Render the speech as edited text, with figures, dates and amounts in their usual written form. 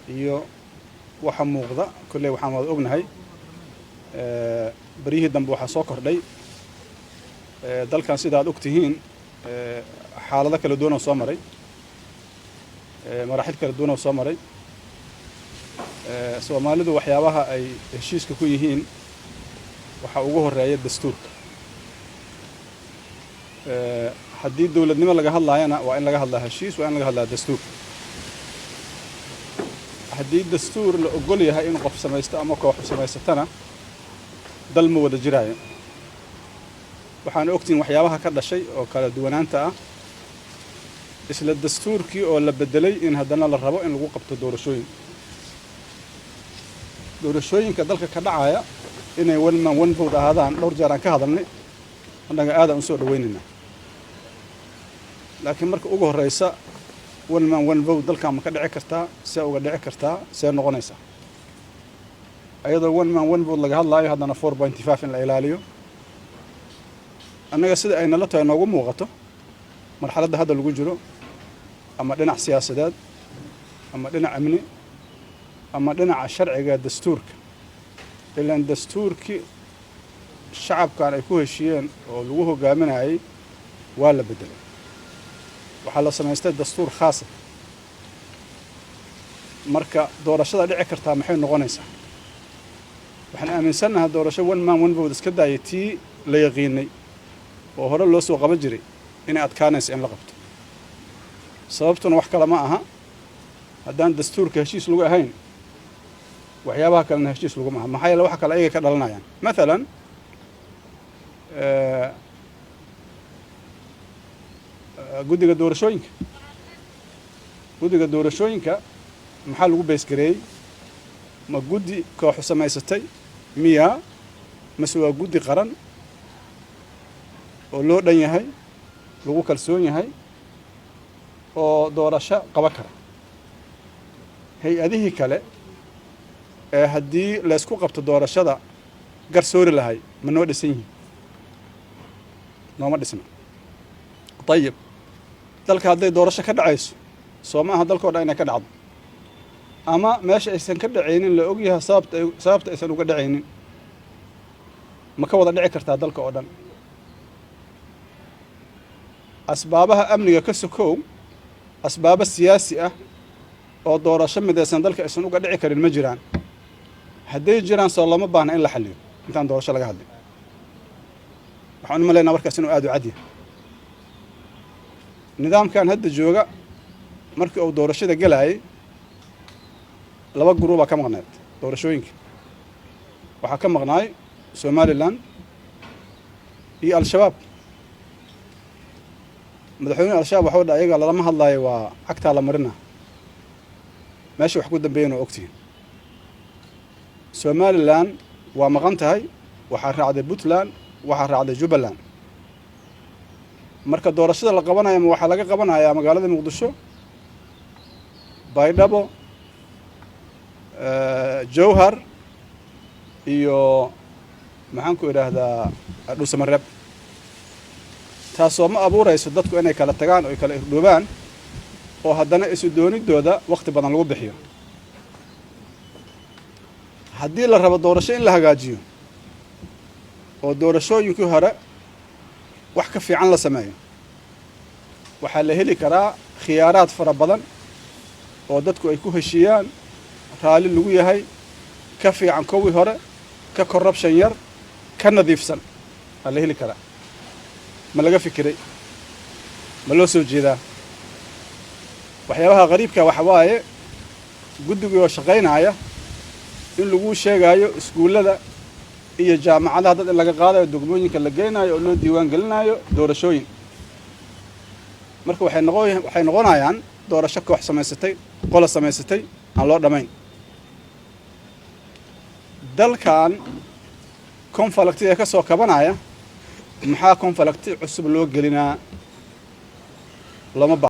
Iyo waxa muuqda kolley waxaan wada ognahay, beryihii dambe waxaa soo kordhay dalkan, sida aad og tihiin, xaalado kala duwan oo soo maray, maraaxil kala duwan oo soo maray. Soomaalidu waxyaabaha ay heshiiska ku yihiin waxaa ugu horeeya dastuurka. Haddii dowladnimo laga hadlaayana, waa in laga hadlaa heshiis, waa in laga hadlaa dastuur. Haddii dastuur la ogol yahay in qof samaysto ama koox samaysatana, dal ma wada jiraayo. Waxaana ogtihiin waxyaabaha ka dhashay oo kala duwanaanta ah, isla dastuurkii oo la bedelay in haddana la rabo in lagu qabto doorashooyin. Doorashooyinka dalka ka dhacaya inay one man one vote ahaadaan, dhowr jeer aan ka hadalnay, annaga aadaan usoo dhaweynaynaa. Laakiin marka ugu horeysa, one man one vote dalkan ma ka dhici kartaa? See uga dhici kartaa? See noqonaysaa ayadoo one man one vote laga hadlaayo, haddana 4.5 in la ilaaliyo? Annaga sida ay nala tahay, noogu muuqato marxaladda hadda lagu jiro, ama dhinac siyaasadeed ama dhinac amni ama dhinaca sharciga dastuurka, ilaan dastuurkii shacabkan ay ku heshiiyeen oo lagu hogaaminayay waa la beddelay, waxaa la samaystay dastuur khaasa. Marka doorashada dhici kartaa maxay noqonaysaa? Waxaan aaminsannahay doorasho one man one vote iska daayay, tii la yaqiinay oo hore loo soo qaban jiray inay adkaanayso in la qabto. Sababtuna wax kale ma aha, haddaan dastuurka heshiis lagu ahayn, waxyaabaha kalena heshiis laguma aha. Maxaa yeele, waxa kale ayaga ka dhalanayaan. Mathalan, guddiga doorashooyinka maxaa lagu base gareeyey? Ma guddi kooxu samaysatay miyaa, mase waa guddi qaran oo loo dhan yahay, lagu kalsoon yahay oo doorasho qaban kara? Hay-adihii kale ee haddii laysku qabto doorashada garsoori lahay ma noo dhisan yihiin? Nooma dhisna. Dayib, dalka hadday doorasho ka dhacayso, soo ma aha dalkao dhan inay ka dhacdo? Ama meesha aysan ka dhacaynin la ogyahay sababta aysan uga dhacaynin, ma ka wada dhici kartaa dalka oo dhan? Asbaabaha amniga ka sokow, asbaabo siyaasi ah oo doorasho midaysan dalka aysan uga dhici karin ma jiraan? Hadday jiraan, soo looma baahna in la xalliyo intaan doorasho laga hadlin? Waxaan u malaynaa markaas inuu aada u cad yahay. Nidaamkan hadda jooga, markii uu doorashada gelaayay, laba guruubaa ka maqneed doorashooyinka. Waxaa ka maqnaay Somaliland iyo Al-Shabaab. Madaxweynehu Al-Shabaab waxau dha ayaga lalama hadlaayo, waa cagtaa la marina. Meesha wax ku dambeeyana waa ogtihiin. Somaliland waa maqan tahay, waxaa raacday Puntland, waxaa raacday Jubbaland. Marka doorashada la qabanaya, ma waxaa laga qabanayaa magaalada Muqdisho, Baydhabo, Jowhar iyo, maxaan ku idhaahdaa, Dhuusamareeb? Taasoo ma abuurayso dadku inay kala tagaan oo ay kala irdhoobaan, oo haddana isu doonidooda wakhti badan lagu bixiyo? Haddii la rabo doorasho in la hagaajiyo oo doorashooyinkii hore wax ka fiican la sameeyo, waxaa la heli karaa khiyaaraad fara badan oo dadku ay ku heshiiyaan, raalli lagu yahay, ka fiican kowii hore, ka corruption yar, ka nadiifsan waa la heli karaa. Ma laga fikiray? Ma loo soo jeedaa? Waxyaabaha qariibka waxa waaye, guddigii oo shaqaynaya in lagu sheegaayo iskuullada iyo jaamacadaha dad in laga qaadayo, degmooyinka la geynayo oo loo diiwaan gelinayo doorashooyin. Marka waxay noqonayaan doorasho koox samaysatay, qola samaysatay, aan loo dhammayn. Dalkan conflict-iga ka soo kabanaya, maxaa conflict cusub loo gelinaa? Looma.